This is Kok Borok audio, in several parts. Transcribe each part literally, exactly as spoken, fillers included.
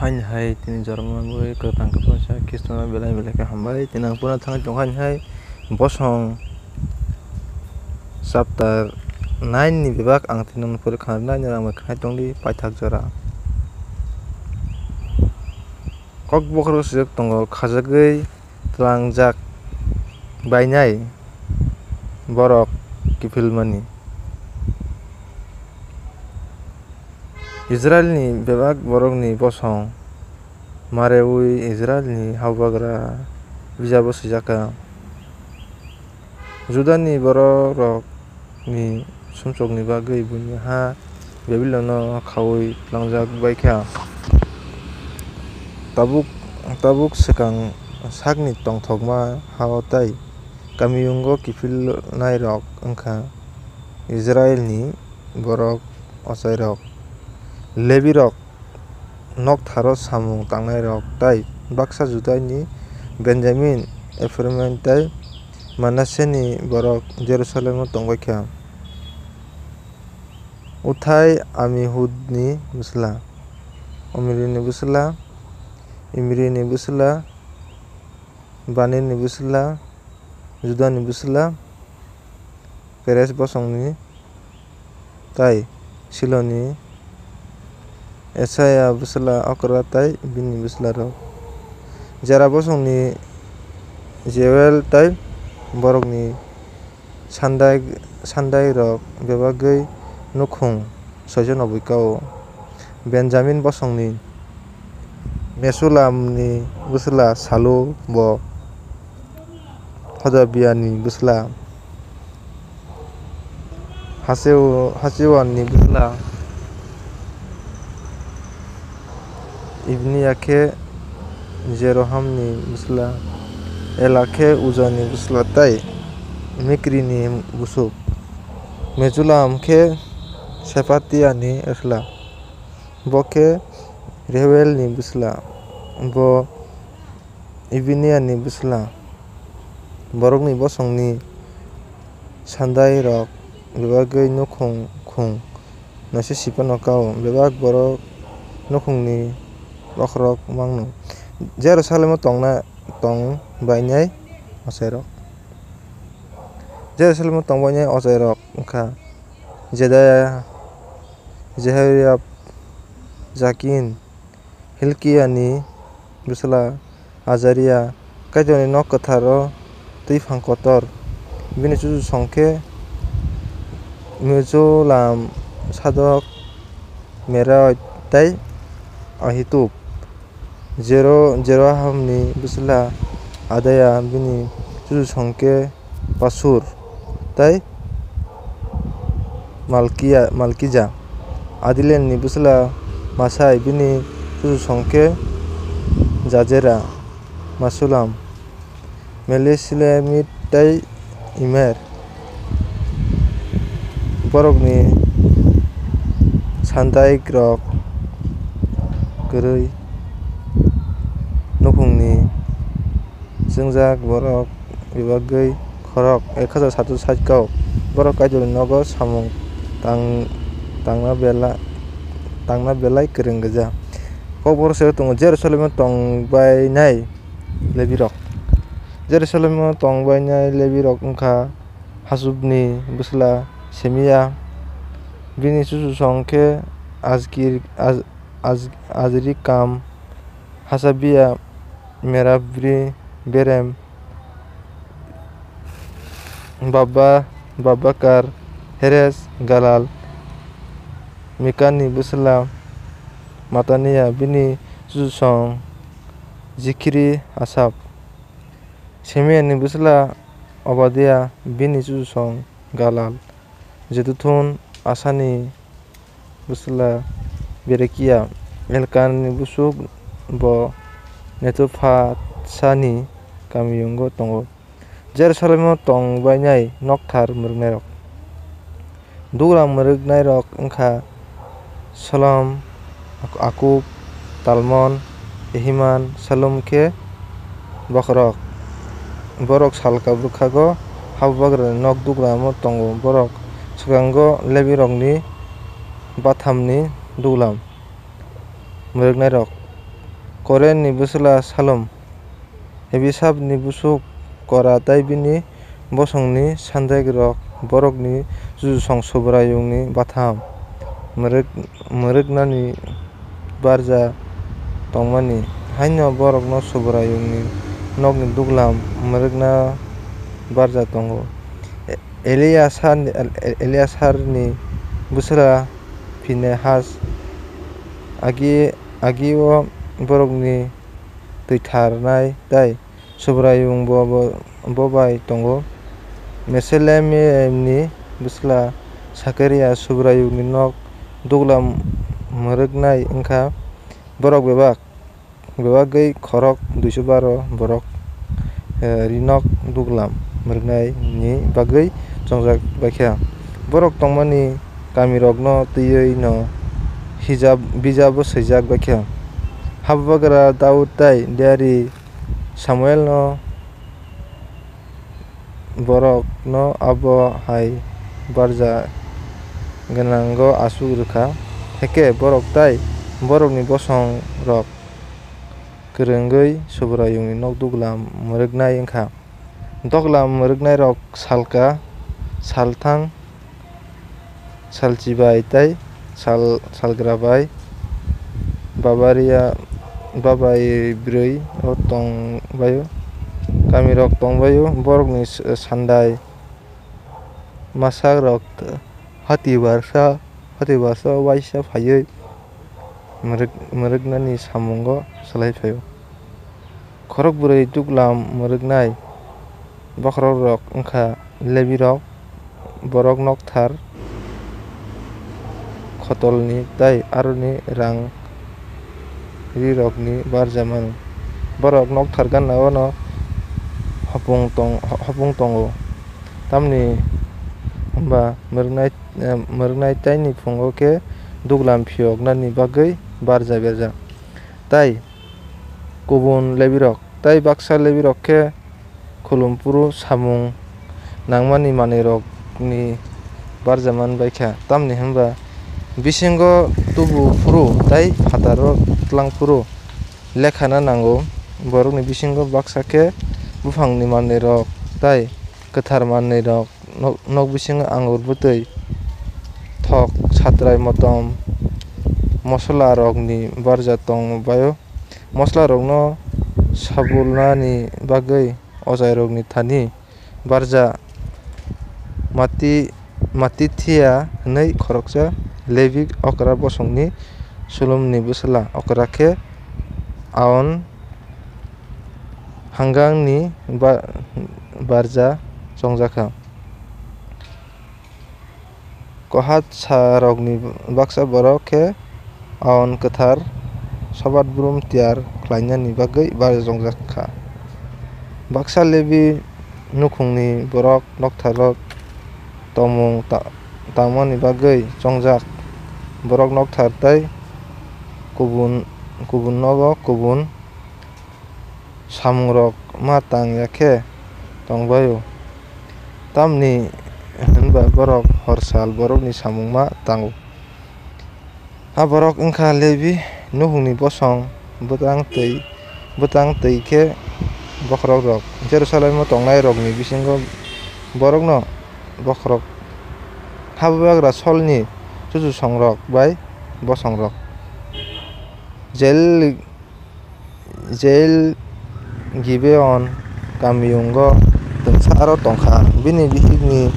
Haini hai tini jorma bwrwi kwthang kwphaisa Khristono belai belai khe hambai. Tini ang puno thangwi tongkha haini hai bosong chapter nine ni bebak ang tini nono pori khna nai, nini ang bai khna tongdi paithak jora. Kokbokhoro swijak tongo, khajagwi tlangjak bainai borok kiphilmani. Israilni bebak borokni bosong mareui Israilni habugra bijabo swijak kha. Judani bororokni sumsokni bagwi buini ha Babilono khaui tlangjak bai kha. Tabuk, tabuk swkang sakni tongthokma ha-o tei kamiyungo kiphilnairok wng kha Israilni borok ochairok, Lebirok, noktharo samung tangnairok tei baksa Judani, Benjamin, Ephraim tei Manasseni borok Jerusalemo tong bai kha. Uthai Amihudni bwsla, Omrini bwsla, Imrini bwsla, Banini bwsla, Judani bwsla, Peres bosongni tei Siloni Esaya bwsla Okra tei bini bwslarok, Jera bosongni Jeuel tei borokni sandai, sandairok bebagwi nukhung soichano bwkha-o. Benjamin bosongni Mesulamni bwsla Salu, bo Hodabiani bwsla, Haseu-, Haseuanni bwsla Ibniya khe Jerohamni bwsla, Ela khe Uzani bwsla tei Mikrini busuk, Mesulam khe Sepatiani bwsla, bo khe Reuelni bwsla, bo Ibiniyani bwsla. Borokni bosongni sandairok bebagwi nukhung khung naise sipano kao, bebak borok nukhungni bokhorok mangno. Jerusalemo tongna, tong bainai ochairok. Jerusalemo tong bainai ochairok wngkha Jedaya, Jehoyarib, Jakin, Hilkiani bwsla Ajaria, Kaitorni nok kwtharo twiphang kotor. Bini chuchusong khe Mesulam, Sadok, Meraiot tei Ahitub. Jero-, Jerohamni bwsla Adaya, bini chuchusong khe Pasur tei Malkiya, Malkija. Adilelni bwsla Masai, bini chuchusong khe Jajera, Mesulam, Mesilemit tei Imer. Borokni sandaikrok kwrwi nukhungni chwngjak borok bebagwi khorok ek hajar satsho sait kao. Borok Kaitorni nogo samung tang-, tangna bela-, tangna belai kwrwng gwja. Kokborok se tongo Jerusalemo tong bainai Lebirok. Jerusalemo tong bainai Lebirok wngkha Hasubni bwsla Semiya, bini chuchusong khe Azkir-, Az-, Az-, Azrikam, Hasabiya, Merabri, Berem, Baba, Babakar, Heres, Galal, Mikani bwsla Mataniya, bini chuchusong Zikhri, Asap, Semiyani bwsla Obadiya, bini chuchusong Galal, Jeduthun, Asani bwsla Berekiya, Elkanni busuk, bo Netophatsani kamiyungo tongo. Jerusalemo tong bainai nokthar mwrwknairok. Dugra mwrwknairok wngkha Salum, Ak-, Akub, Talmon, Ehiman, Salum khe bokhorok. Borok salka bwkhago habugrani nok dugramo tongo. Borok swkango Lebirokni bathamni duglam mwrwknairok. Korenni bwsla Salum, Ebisabni busuk Kora tei bini bosongni sandairok, borokni chuchusong Subraiyungni batham mwrwk-, mwrwknani barja tongmani. Haino borokno Subraiyungni nokni duglam mwrwkna barja tongo. E-, Eliasarni, Eliasarni bwsla Phinehas agi, agi-o borokni twitharnai tei Subraiyung bo, bo, bo bai tongo. Meselemni bwsla Sakaria Subraiyungni nok duglam mwrwknai wngkha. Borok bebak, bebagwi khorok duisu baro borok, eh, rinok duglam mwrwknaini bagwi chongjak baikha. Borok tongmani kamirokno twiwi'-no hijab, bijabo swijak baikha. Habugra Daud tei diari Samuelno borokno abo hai barja gwnango aswk rwkha, hakhe borok tei borokni bosongrok kwrwngwi Subraiyungni nok duglam mwrwknai wngkha. Duglam mwrwknairok salka, salthang, salchibai tei sal-, salgrabai, babaria, babai brwi-o tongbaio, kamirok tongbaio, borokni s-, sandai masakrok hati barsa, hati barsa uaisa phaiwi mwrwk-, mwrwknani samungo swlai phaio. Khorok bwrwi duglam mwrwknai bokhorokrok wngkha Lebirok, borok nokthar khotolni tei aroni rang rirokni barja mano. Borok nokthar gana-o hopung tong-, hopung tongo, tamni hwnba mwrwknai, mwrwknai teini phungo khe duglam phiyoknani bagwi barja berjak. Tai kubun Lebirok, tai baksa Lebirok khe khulum phuru samung nangmani manwirokni barja man bai kha, tamni hwn ba bisingo tubu phuru tai phataro tlang phuru lekhana nango. Borokni bisingo baksa khe buphangni manwirok tai kwthar manwirok, nok, nok bisingo angur bwtwi, thok, satrai, motom, mosolarokni barja tong bai-o. Mosolarokno sabulnani bagwi ochairokni thani barja Mati-, Matithia hwnwi khoroksa Lebi okra bosongni Sulumni bwsla, okra khe Aon hangangni ba-, barja chongjakha. Kohatsarokni baksa borok khe Aon kwthar sobat brum tiyar khlainani bagwi barja chongjak kha. Baksa Lebi nukhungni borok noktharo tongmung ta-, tangmani bagwi chongjak borok nokthar tei kubun, kubun nogo kubun samungrok ma tang ya khe tong bai-o, tamni hwn ba borok hor sal borokni samung ma tango. A borok wng kha Lebi nukhungni bosong, bwtang twi, bwtang twi khe bokhorokrok, Jerusalemo tongnairokni bisingo borokno bokhorok, habugra Solni chuchusongrok bai bosongrok. Jel Jel Gibeon kamiyungo twngsa aro tong kha. Bini bihikni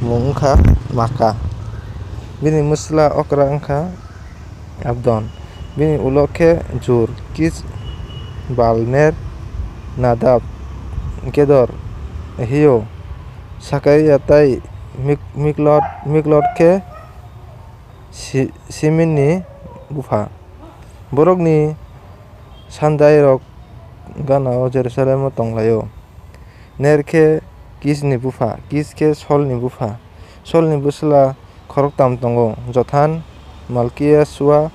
mung wng kha Maka. Bini bwsla okra wng kha Abdon. Bini ulo khe Jur, Kis, Bal, Ner, Nadab, Gedor, Ehio, Sakaria tei Mik-, Miklot, Miklot khe Si-, Siminni bupha. Borokni sandairok gana-o Jerusalemo tong lai-o. Ner khe Kisni bupha, Kis khe Solni bupha. Solni bwsla khoroktham tongo, Jothan, Malkiya, Sua,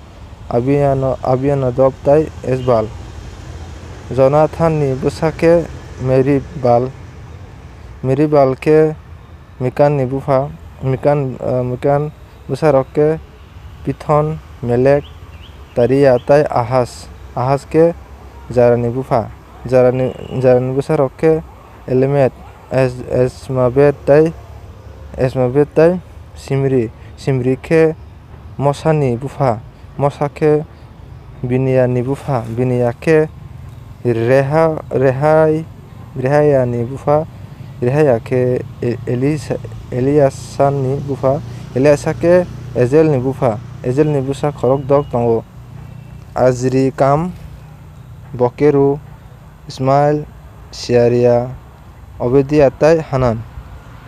Abiano-, Abinadab tei Esbal. Jonathanni bwsa khe Meribal. Meribal khe Mikanni bupha, Mikan, eh, Mikan bwsarok khe Pithon, Melek, Tariya tei Ahas. Ahas khe Jarani bupha. Jarani, Jarani bwsarok khe Elimet, Es-, Esmabet tei, Esmabet tei Simri. Simri khe Mosani bupha. Mosa khe Biniani bupha. Binia khe Reha-, Rehai-, Rehaiani bupha. Rehaia khe E-, Elisa-, Eliasani bupha. Eliasa khe Ezelni bupha. Ezelni bwsa khorokdok tongo. Azrikam, Bokeru, Ismael, Siaria, Obedia tei Hanan.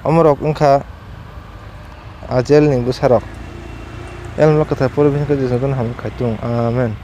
Omorok wngkha Azelni bwsarok. Elmlo kwthar pore bising khe Jisu jotono hamwi khai tung. Amen.